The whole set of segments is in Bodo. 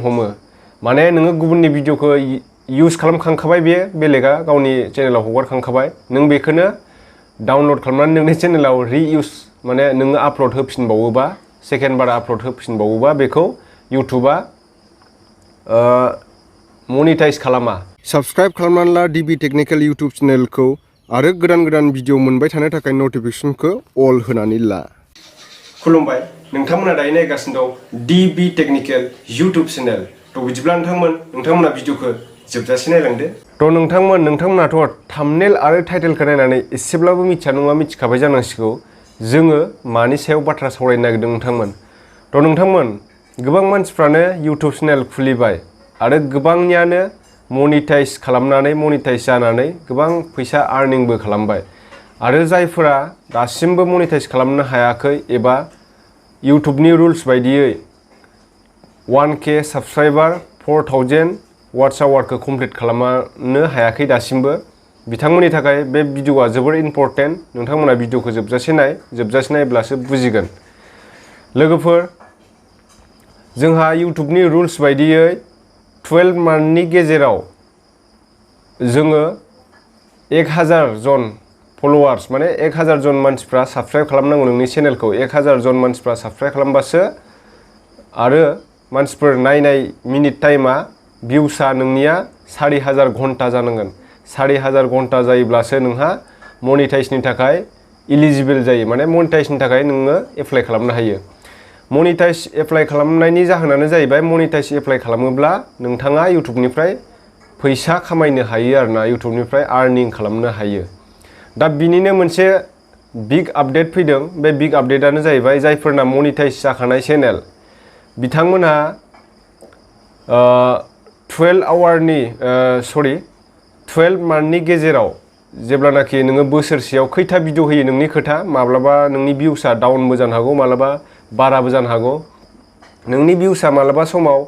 हमो माने नोङो गुबुननि भिडिअखौ इउज खालामखांखाबाय बे बेलेगा गावनि चेनेलाव हगारखांखाबाय नों बेखौनो डाउनलड खालामनानै नोंनि चेनेलाव रिइउज माने नोङो आपल'ड होफिनबावोबा सेकेन्ड बार आपल'ड होफिनबावोबा बेखौ इउटुबा मनिटाइज खालामा। साबस्क्राइब खालामनानै ला डिबि टेक्निकेल इउटुब चेनेलखौ आरो गोदान गोदान भिडिअ मोनबाय थानो थाखाय नटिफिकेसनखौ अल होनानै ला। खुलुमबाय, नोंथांमोना दायो नायगासिनो दं डिबि टेक्निकेल इउटुब चेनेल। थ' बिदिब्ला नोंथांमोना भिडिअखौ जोबजासे नायलांदो। थ' नोंथांमोनाथ' थाम्बनेल आरो टाइटेलखौ नायनानै एसेब्लाबो मिथिया नङा मिथिखाबाय जानांसिगौ जोङो मानि सायाव बाथ्रा सावरायनो नागिरदों नोंथांमोन। थ' नोंथांमोन गोबां मानसिफ्रानो इउटुब चेनेल खुलिबाय आरो गोबांनियानो मनिटाइज खालामनानै मनिटाइज जानानै गोबां फैसा आर्निंबो खालामबाय आरो जायफोरा दासिमबो मनिटाइज खालामनो हायाखै एबा इउटुबनि रुल्स बायदियै 1K साबस्क्राइबार 4000 वाट्स आवारखौ कमप्लिट खालामनो हायाखै दासिमबो बिथांमोननि थाखाय बे भिडिअआ जोबोर इम्परटेन्ट। नोंथांमोना भिडिअखौ जोबजासे नायब्लासो बुजिगोन। लोगोफोर जोंहा इउटुबनि रुल्स बायदियै 12 मान्थनि गेजेराव जोङो 1000 जन फलोवार्स माने 1000 जन मानसिफ्रा साबस्क्राइब खालामनांगौ नोंनि चेनेलखौ। 1000 जन मानसिफ्रा साबस्क्राइब खालामबासो आरो मानसिफोर नायनाय मिनिट टाइमा भिउसा नोंनिया 4000 घन्टा जानांगोन। 4000 घन्टा जायोब्लासो नोंहा मनिटाइजनि थाखाय इलिजिबल जायो माने मनिटाइजनि थाखाय नोङो एप्लाइ खालामनो हायो। मनिटाइज एप्लाइ खालामनायनि जाहोनानो जाहैबाय मनिटाइज एप्लाइ खालामोब्ला नोंथाङा इउटुबनिफ्राय फैसा खामायनो हायो आरोना इउटुबनिफ्राय आर्निं खालामनो हायो। दा बिनिनो मोनसे बिग आपडेट फैदों। बे बिग आपडेटआनो जाहैबाय जायफोरना मनिटाइज जाखानाय चेनेल बिथांमोनहा 12 मान्थनि गेजेराव जेब्लानाखि नोङो बोसोरसेयाव खैथा भिडिअ होयो नोंनि खोथा, माब्लाबा नोंनि भिउसा डाउनबो जानो हागौ माब्लाबा बाराबो जानो हागौ। नोंनि भिउसा माब्लाबा समाव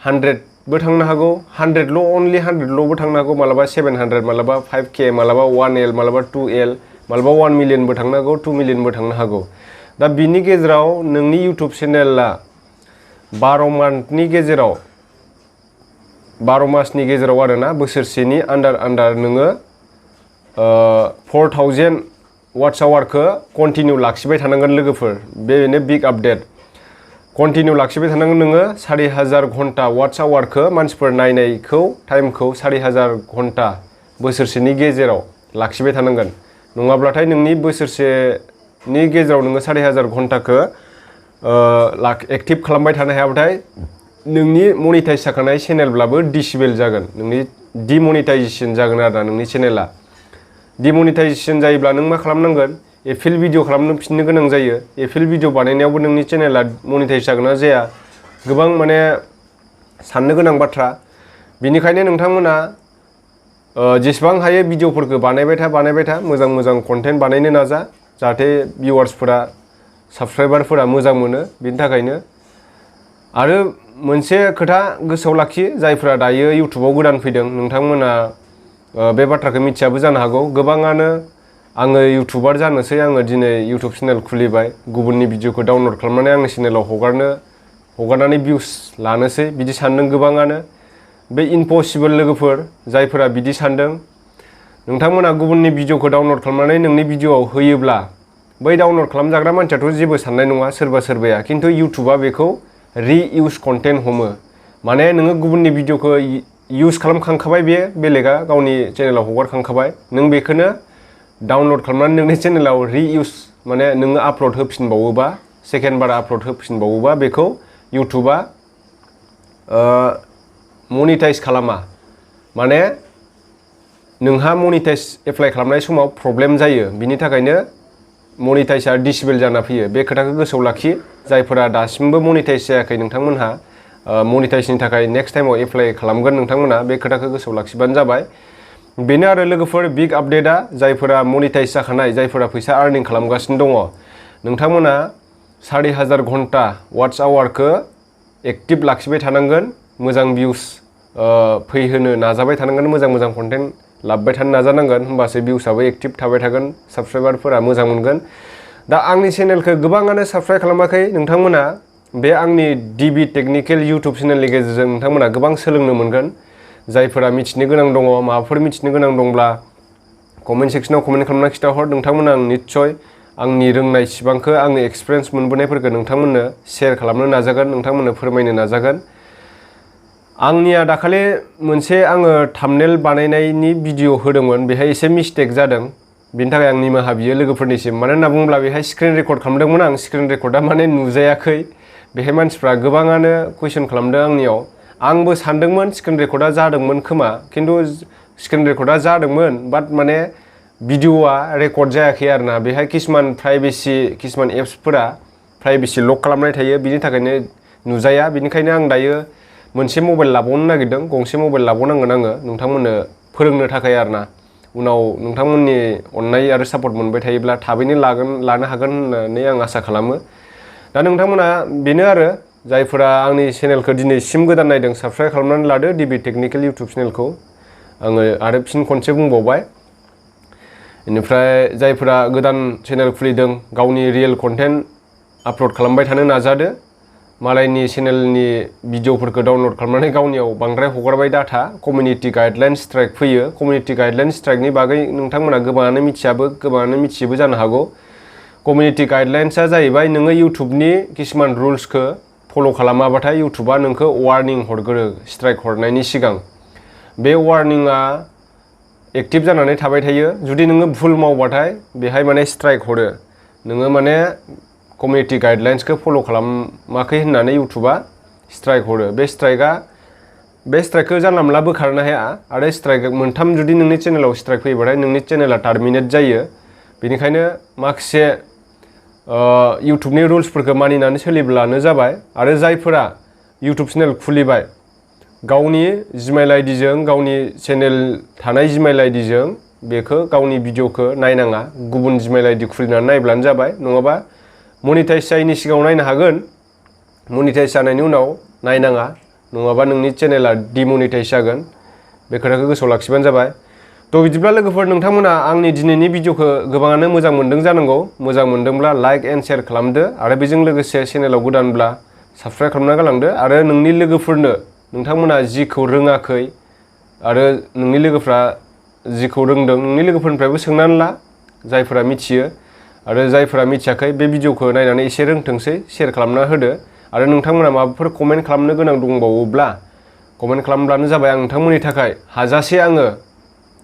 100बो थांनो हागौ, 100ल'बो थांनो हागौ, माब्लाबा 700, माब्लाबा 5K, माब्लाबा 1L, माब्लाबा 2L, माब्लाबा 1 मिलियनबो थांनो हागौ, 2 मिलियनबो थांनो हागौ। दा बिनि गेजेराव नोंनि इउटुब चेनेला 12 मासनि गेजेराव आरोना बोसोरसेनि आन्डार नोङो 4000 वाट्स आवारखौ कन्टिनिउ लाखिबाय थानांगोन लोगोफोर। बेनो बिग आपडेट। कन्टिनिउ लाखिबाय थानांगोन नोङो 4000 घन्टा वाट्स आवारखौ मानसिफोर नायनायखौ टाइमखौ 4000 घन्टा बोसोरसेनि गेजेराव लाखिबाय थानांगोन। नङाब्लाथाय नोंनि बोसोरसेनि गेजेराव नोङो 4000 घन्टाखौ एक्टिभ खालामबाय थानो हायाबाथाय नोंनि मनिटाइज जाखानाय चेनेलब्लाबो डिसेबल जागोन, नोंनि डिमनिटाइजेसन जागोन आरोना नोंनि चेनेला। डिमनिटाइजेसन जायोब्ला नों मा खालामनांगोन? एफिल भिडिअ खालामनो फिननो गोनां जायो। एफिल भिडिअ बानायनायावबो नोंनि चेनेला मनिटाइज जागोन ना जाया गोबां माने साननो गोनां बाथ्रा। बिनिखायनो नोंथांमोना जेसेबां हायो भिडिअफोरखौ बानायबाय था मोजां कन्टेन्ट बानायनो नाजा जाहाथे भिउवार्सफोरा साबस्क्राइबारफोरा मोजां मोनो। बिनि थाखायनो आरो मोनसे खोथा गोसोआव लाखि, जायफोरा दायो इउटुबाव गोदान फैदों नोंथांमोना बे बाथ्राखौ मिथियाबो जानो हागौ। गोबाङानो आङो इउटुबार जानोसै, आङो दिनै इउटुब चेनेल खुलिबाय, गुबुननि भिडिअखौ डाउनलड खालामनानै आंनि चेनेलाव हगारनानै भिउस लानोसै बिदि सानदों गोबाङानो। बे इम्पसिबोल लोगोफोर। जायफोरा बिदि सानदों नोंथांमोना गुबुननि भिडिअखौ डाउनलड खालामनानै नोंनि भिडिअआव होयोब्ला बै डाउनलड खालामजाग्रा मानसियाथ' जेबो साननाय नङा सोरबाया, खिन्थु इउटुबा बेखौ रिइउज कन्टेन्ट हमो माने नोङो गुबुननि भिडिअखौ इउज खालामखांखाबाय बे बेलेगा गावनि चेनेलाव हगारखांखाबाय, नों बेखौनो डाउनलड खालामनानै नोंनि चेनेलाव रिइउज माने नोङो आपल'ड होफिनबावोबा सेकेन्ड बार आपल'ड होफिनबावोबा बेखौ इउटुबा मनिटाइज खालामा। माने नोंहा मनिटाइज एप्लाइ खालामनाय समाव प्रब्लेम जायो, बिनि थाखायनो मनिटाइजआ डिसेबल जाना फैयो। बे खोथाखौ गोसोआव लाखि। जायफोरा दासिमबो मनिटाइज जायाखै नोंथांमोनहा मनिटाइजनि थाखाय नेक्स्ट टाइमाव एप्लाइ खालामगोन नोंथांमोना बे खोथाखौ गोसोआव लाखिबानो जाबाय। बेनो आरो लोगोफोर बिग आपडेटआ, जायफोरा मनिटाइज जाखानाय, जायफोरा फैसा आर्निं खालामगासिनो दङ नोंथांमोना 4000 घन्टा वाट्स आवारखौ एक्टिभ लाखिबाय थानांगोन, मोजां भिउस फैहोनो नाजाबाय थानांगोन, मोजां कन्टेन्ट लाबोबाय थानो नाजानांगोन, होमबासो भिउसाबो एक्टिभ थाबाय थागोन, साबस्क्राइबारफोरा मोजां मोनगोन। दा आंनि चेनेलखौ गोबाङानो साबस्क्राइब खालामाखै, नोंथांमोना बे आंनि DB टेक्निकेल YouTube चेनेलनि गेजेरजों नोंथांमोना गोबां सोलोंनो मोनगोन। जायफोरा मिथिनो गोनां दङ, माबाफोर मिथिनो गोनां दंब्ला कमेन्ट सेक्सनाव कमेन्ट खालामना खिथाहर। नोंथांमोना आं निस्सय आंनि रोंनाय सिबांखौ आंनि एक्सपिरियेन्स मोनबोनायफोरखौ नोंथांमोननो शेयार खालामनो नाजागोन, नोंथांमोननो फोरमायनो नाजागोन। आंनिया दाखालि मोनसे आङो थाम्बनेल बानायनायनि भिडिअ होदोंमोन, बेहाय एसे मिस्टेक जादों। बिनि थाखाय आं निमाहा बियो लोगोफोरनिसिम। मानो होनना बुङोब्ला बेहाय स्क्रिन रेकर्ड खालामदोंमोन आं, स्क्रिन रेकर्डा माने नुजायाखै। बेहाय मानसिफ्रा गोबाङानो कुइसन खालामदों आंनियाव। आंबो सानदोंमोन स्क्रिन रेकर्डा जादोंमोन खोमा, खिन्थु स्क्रिन रेकर्डा जादोंमोन, बाट माने भिडिअआ रेकर्ड जायाखै आरोना। बेहाय किसुमान किसुमान एप्सफोरा प्राइभेसि लक खालामनाय थायो, बिनि थाखायनो नुजाया। बिनिखायनो आं दायो मोनसे मबाइल लाबावनो नागिरदों, गंसे मबाइल लाबावनांगोन आङो नोंथांमोननो फोरोंनो थाखाय आरोना। उनाव नोंथांमोननि अननाय आरो सापर्ट मोनबाय थायोब्ला थाबैनो लानो हागोन होननानै आं आसा खालामो। दा नोंथांमोना बेनो आरो, जायफोरा आंनि चेनेलखौ दिनैसिम गोदान नायदों साबस्क्राइब खालामनानै लादो DB टेक्निकेल YouTube चेनेलखौ। आङो आरो फिन खनसे बुंबावबाय। बेनिफ्राय जायफोरा गोदान चेनेल खुलिदों, गावनि रियेल कन्टेन्ट आपल'ड खालामबाय थानो नाजादो। मालायनि चेनेलनि भिडिअफोरखौ डाउनल'ड खालामनानै गावनियाव बांद्राय हगारबाय दाथा। कमिउनिटि गाइडलाइन स्ट्राइक फैयो। कमिउनिटि गाइडलाइन स्ट्राइकनि बागै नोंथांमोना गोबाङानो मिथियाबो, गोबाङानो मिथियोबो जानो हागौ। कमिउनिटि गाइडलाइन्सआ जाहैबाय नोङो इउटुबनि किसुमान रुल्सखौ फल' खालामाबाथाय इउटुबा नोंखौ वार्निं हरगोरो स्ट्राइक हरनायनि सिगां। बे वार्निंआ एक्टिभ जानानै थाबाय थायो। जुदि नोङो भुल मावबाथाय बेहाय माने स्ट्राइक हरो। नोङो माने कमिउनिटि गाइडलाइन्सखौ फल' खालामाखै होननानै इउटुबा स्ट्राइक हरो। बे स्ट्राइकखौ जानला मोनला बोखारनो हाया। आरो स्ट्राइक मोनथाम जुदि नोंनि चेनेलाव स्ट्राइक फैयोबाथाय नोंनि चेनेला टार्मिनेट जायो। बेनिखायनो माखासे इउटुबनि रुल्सफोरखौ मानिनानै सोलिब्लानो जाबाय। आरो जायफोरा इउटुब चेनेल खुलिबाय, गावनि जिमेल आइडिजों, गावनि चेनेल थानाय जिमेल आइडिजों बेखौ गावनि भिडिअखौ नायनाङा, गुबुन जिमेल आइडि खुलिनानै नायब्लानो जाबाय। नङाबा मनिटाइज जायैनि सिगाङाव नायनो हागोन, मनिटाइज जानायनि उनाव नायनाङा, नङाबा नोंनि चेनेला डिमनिटाइज जागोन। बे खोथाखौ गोसोआव लाखिबानो जाबाय। थ' बिदिब्ला लोगोफोर, नोंथांमोना आंनि दिनैनि भिडिअखौ गोबाङानो मोजां मोनदों जानांगौ। मोजां मोनदोंब्ला लाइक एन्ड शेयार खालामदो, आरो बेजों लोगोसे चेनेलाव गोदानब्ला साबस्क्राइब खालामना गालांदो। आरो नोंनि लोगोफोरनो, नोंथांमोना जिखौ रोङाखै आरो नोंनि लोगोफ्रा जिखौ रोंदों, नोंनि लोगोफोरनिफ्रायबो सोंनानै ला, जायफोरा मिथियो। आरो जायफोरा मिथियाखै बे भिडिअखौ नायनानै एसे रोंथोंसै, शेयार खालामना होदो। आरो नोंथांमोना माबाफोर कमेन्ट खालामनो गोनां दंबावोब्ला कमेन्ट खालामब्लानो जाबाय। आं नोंथांमोननि थाखाय हाजासे आङो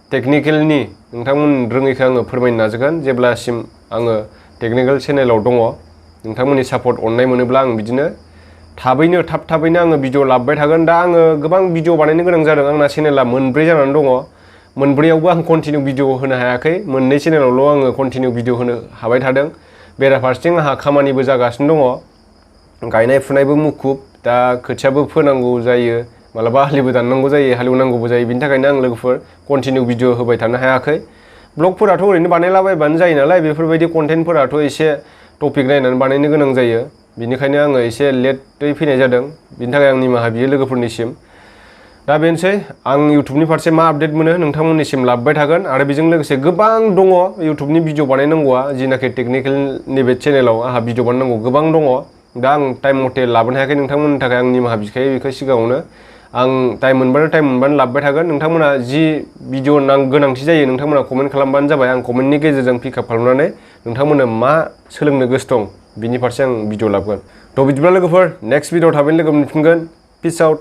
टेक्निकेलनि नोंथांमोन रोङैखौ आङो फोरमायनो नाजागोन। जेब्लासिम आङो टेक्निकेल चेनेलाव दङ, नोंथांमोननि सापर्ट अननाय मोनोब्ला आं बिदिनो थाबैनो आङो भिडिअ लाबोबाय थागोन। दा आङो गोबां भिडिअ बानायनो गोनां जादों। आंना चेनेला 4 जानानै दङ। 4यावबो आं कन्टिनिउ भिडिअ होनो हायाखै। 2 चेनेलावल' आङो कन्टिनिउ भिडिअ होनो हाबाय थादों। बेराफारसेथिं आंहा खामानिबो जागासिनो दङ, गायनाय फुनायबो मुखुब। दा खोथियाबो फोनांगौ जायो, मालाबा आलिबो दाननांगौ जायो, हालेवनांगौबो जायो। बिनि थाखायनो आं लोगोफोर कन्टिनिउ भिडिअ होबाय थानो हायाखै। ब्लगफोराथ' ओरैनो बानायलाबायबानो जायो नालाय, बेफोरबायदि कन्टेन्टफोराथ' एसे टपिक नायनानै बानायनो गोनां जायो। बिनिखायनो आङो एसे लेटै फैनाय जादों। बिनि थाखाय आं निमाहा बियो लोगोफोरनिसिम। दा बेनोसै, आं इउटुबनि फारसे मा आपडेट मोनो नोंथांमोननिसिम लाबोबाय थागोन। आरो बेजों लोगोसे गोबां दङ इउटुबनि भिडिअ बानायनांगौआ, जिनाखि टेक्निकेल नैबे चेनेलाव आंहा भिडिअ बानायनांगौ गोबां दङ। दा आं टाइम मथे लाबोनो हायाखै, नोंथांमोननि थाखाय आं निमाहा बिखायो बेखौ सिगाङावनो। आं टाइम मोनबानो लाबोबाय थागोन। नोंथांमोना जि भिडिअ गोनांथि जायो नोंथांमोना कमेन्ट खालामबानो जाबाय। आं कमेन्टनि गेजेरजों पिकआप खालामनानै नोंथांमोननो मा सोलोंनो गोसो दं बिनि फारसे आं भिडिअ लाबोगोन। थ' बिदिब्ला लोगोफोर, नेक्स्ट भिडिअ थाबैनो लोगो मोनफिनगोन। पिस आउट।